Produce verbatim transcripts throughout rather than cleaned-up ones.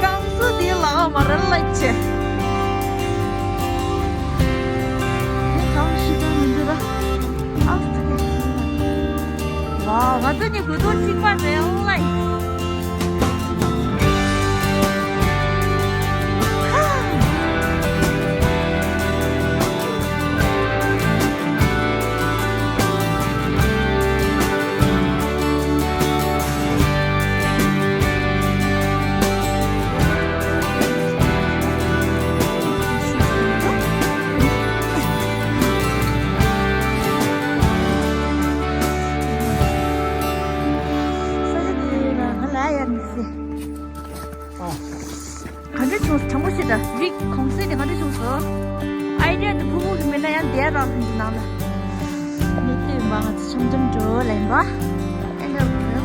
སྐམ་སུ་དེ་ལ་མ་རེད་ལ་ཆེ། དེ་གང་ཞིག་ཀྱང་མི་འདུག་ར། ཨ། ཝ། ང་ཚོ་གཉིས་དགོས་ཐོག་གཅིག་པ་རེད་ལ། ག་འདྲ་བྱུང་སོང་། དྲང་པོ་བཤད་ད། རིག་གོང་གསལ་དེ་ག་འདྲ་བྱུང་སོང་། ཨའི་ཌི་ཡ་དེ་ཕུ་བུ་གི་མེད་ན་ཡང་དེ་རང་ནང་ལ། མི་དེ་མ་ང་ཚོ་ཆུང་ཆུང་འགྲོ་ལེན་པ། ཨེ་འདྲ་བོ།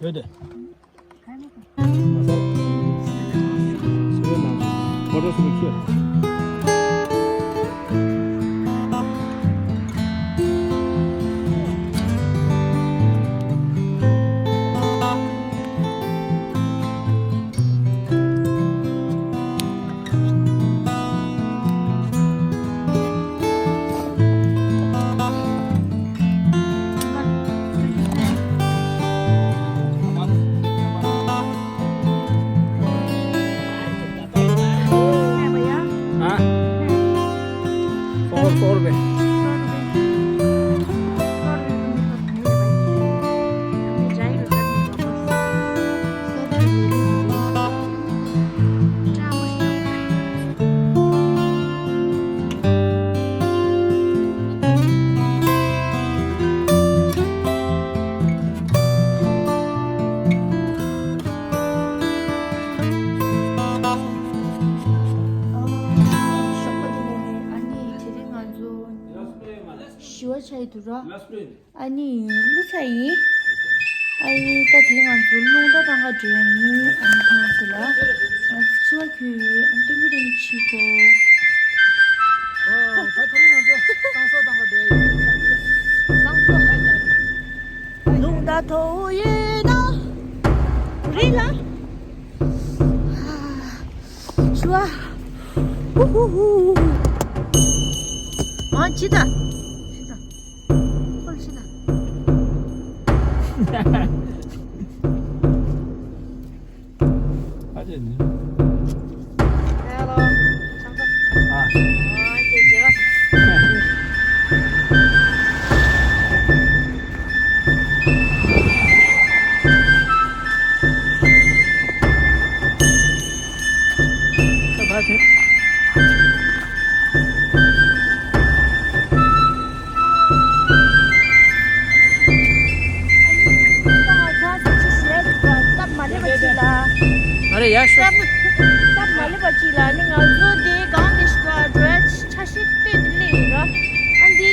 ཡོད་དེ། ཆ་ཡི་འདུག་ར། ཨ་ནི་ཀླུ་ཚ་ཡིན། ཨ་ཡི་ད་དེ་ང་ཚོ་རླུང་རྟ་ཏང་ག་འགྲོ་ཡ་ཡིན། ཨ་ནི་ཁོང་ཚོ་ལ་ང་ཚོ་ཕྱི་བ་ཁུལ་ཡི་ཨ་སྟོན་པ་དེ་ནི་ཕྱི་གོ། ད་དེ་རིང་ང་ཚོ་སང་སོ་ཏང་ག་འགྲོ་ཡ་ཡིན། སང་སོ་ཧ་ཀྱང་རླུང་རྟ་མཐོ་བོ་ཡིན་ན་རི་ལ། ཤུ་ཨ། ཧུ་ཧུ་ཧུ། ཨ་ཅི་ད། ཅི་ད། ཁོལ་ཅི་ད། ཨ་ཅེ་ནི། ཧེ་ལོ། ཨ། ཨ་ཅེ་ཅེ། ཨ་རེ་ཡ་ཤོ། སྟབས་མ་ལེགས་པ་ཅིག་ལ་ནི་ང་ཚོ་དེ་གང་དེ་ཞིག་ལ་འགྲོ་ཡ་ཆ་ཤས་གཏན་ནས་ལེགས་ཡིན་ར། ཨ་འདི་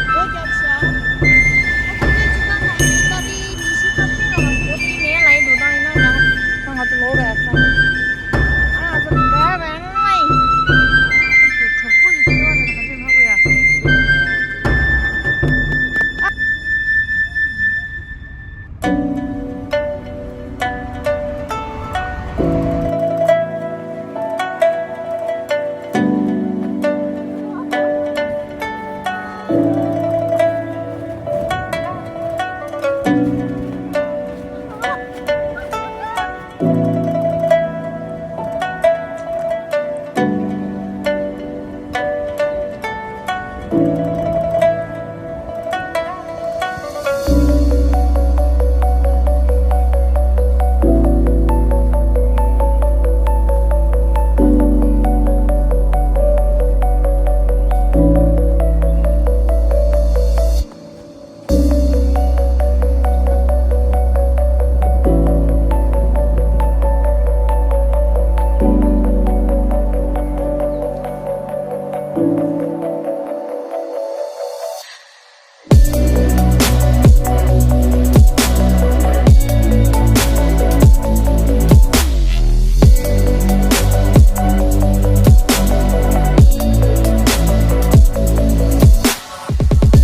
སྒོ་རྒྱབ་ཤག་ཨ་ཁུ་ཚོས་ཅི་ཙམ་དང་ད་དེ་ཉི་ཤུ་རྩ་བདུན་ལ་སྒོ་དེ་ནས་ལ་ཡིན་འདུག་ན་ཡིན་ན་ཡང་ད་ང་ཚོ་ལོག་རེད་ཨ་ས་ཨ་ང་ཚོ་བེ་བེ་ནའི་གྲོགས་པོ་ཡི་ཁྱེད་བ་ལ་ང་ཚོས་མ་དགོས་ཡ། ད་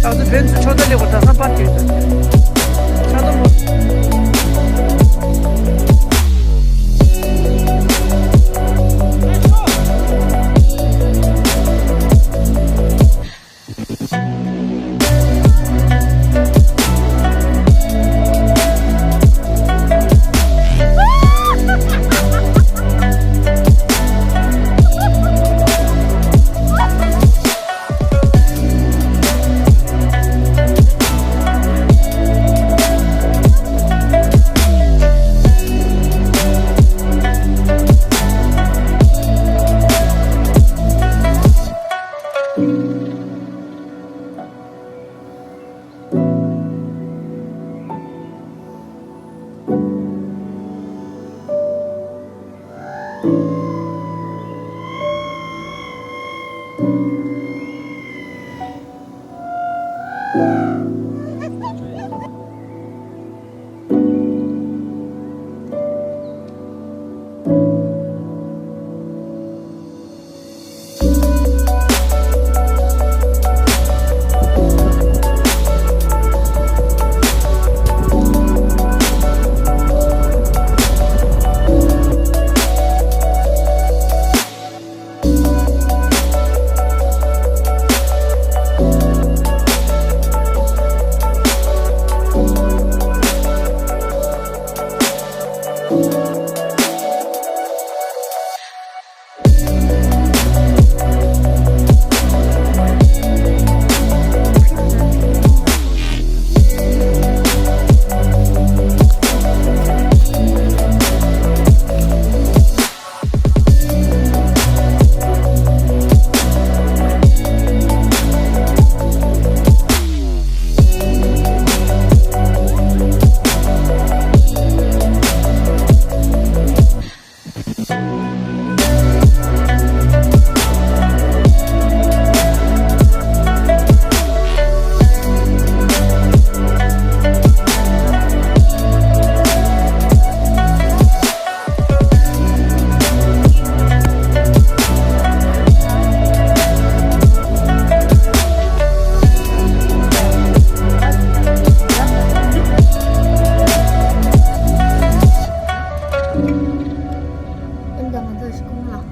ཚོ་བོན་ཚོ་ཆོས་ད་ལེགས་པ་གྲྭ་ཚང་པར་གྱིས་ཆ་ཚང་མོ།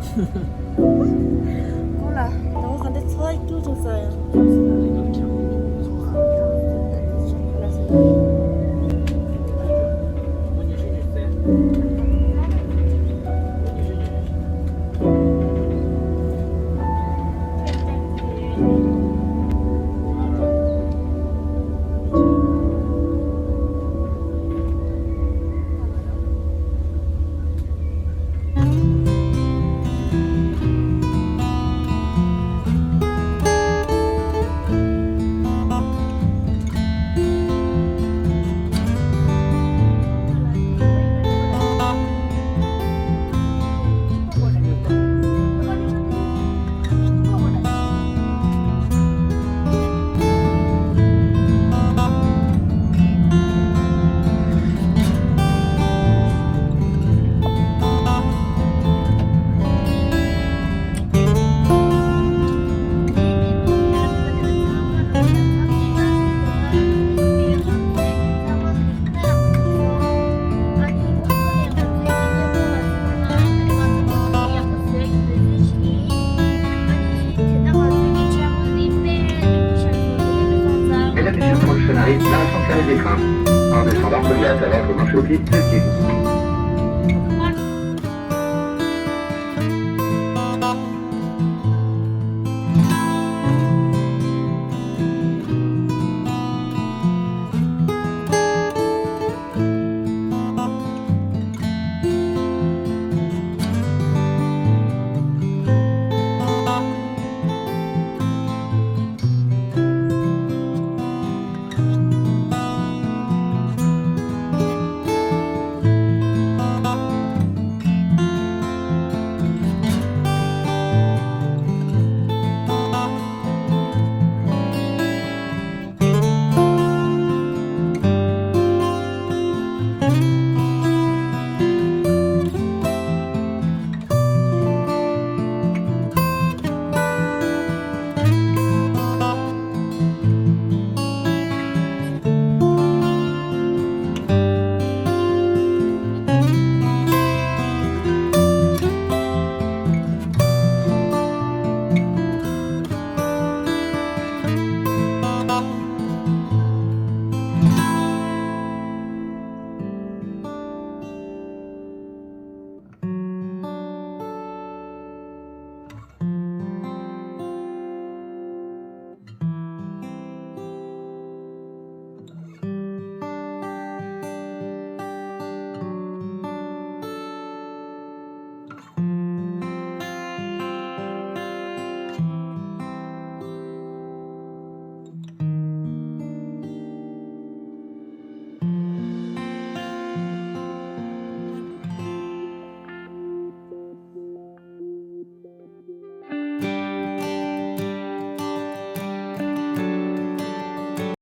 ཀོ་ལ། ད་ག་འདྲ་འཚོ་བ་སྐྱིད་ཐུབ་ས་ཡང་། Mesdames et messieurs, pour le scénariste, la réponse à l'écran. En descendant, vous allez à l'ordre marché au pied.